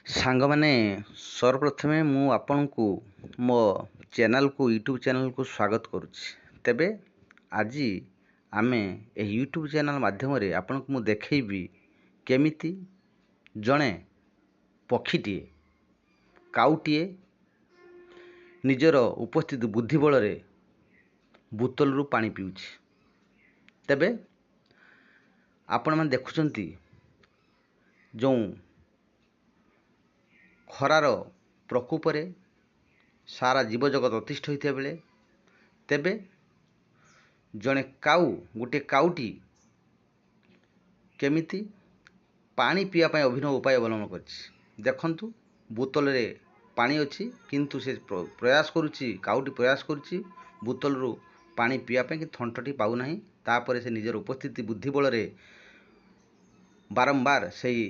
ସାଙ୍ଗମାନେ, ସର୍ବପ୍ରଥମେ ମୁଁ ଆପଣଙ୍କୁ ମୋ ଚ୍ୟାନେଲକୁ, ୟୁଟ୍ୟୁବ୍ ଚ୍ୟାନେଲକୁ ସ୍ୱାଗତ କରୁଛି। ତେବେ ଆଜି ଆମେ ଏହି ୟୁଟ୍ୟୁବ୍ ଚ୍ୟାନେଲ୍ ମାଧ୍ୟମରେ ଆପଣଙ୍କୁ ମୁଁ ଦେଖେଇବି କେମିତି ଜଣେ ପକ୍ଷୀଟିଏ, କାଉଟିଏ ନିଜର ଉପସ୍ଥିତ ବୁଦ୍ଧି ବଳରେ ବୋତଲରୁ ପାଣି ପିଉଛି। ତେବେ ଆପଣମାନେ ଦେଖୁଛନ୍ତି, ଯେଉଁ ଖରାର ପ୍ରକୋପରେ ସାରା ଜୀବଜଗତ ଅତିଷ୍ଠ ହୋଇଥିବା ବେଳେ, ତେବେ ଜଣେ କାଉ, ଗୋଟିଏ କାଉଟି କେମିତି ପାଣି ପିଇବା ପାଇଁ ଅଭିନବ ଉପାୟ ଅବଲମ୍ବନ କରିଛି। ଦେଖନ୍ତୁ, ବୋତଲରେ ପାଣି ଅଛି, କିନ୍ତୁ ସେ ପ୍ରୟାସ କରୁଛି, କାଉଟି ପ୍ରୟାସ କରୁଛି ବୋତଲରୁ ପାଣି ପିଇବା ପାଇଁ, କିନ୍ତୁ ଥଣ୍ଟଟି ପାଉନାହିଁ। ତାପରେ ସେ ନିଜର ଉପସ୍ଥିତି ବୁଦ୍ଧି ବଳରେ ବାରମ୍ବାର ସେଇ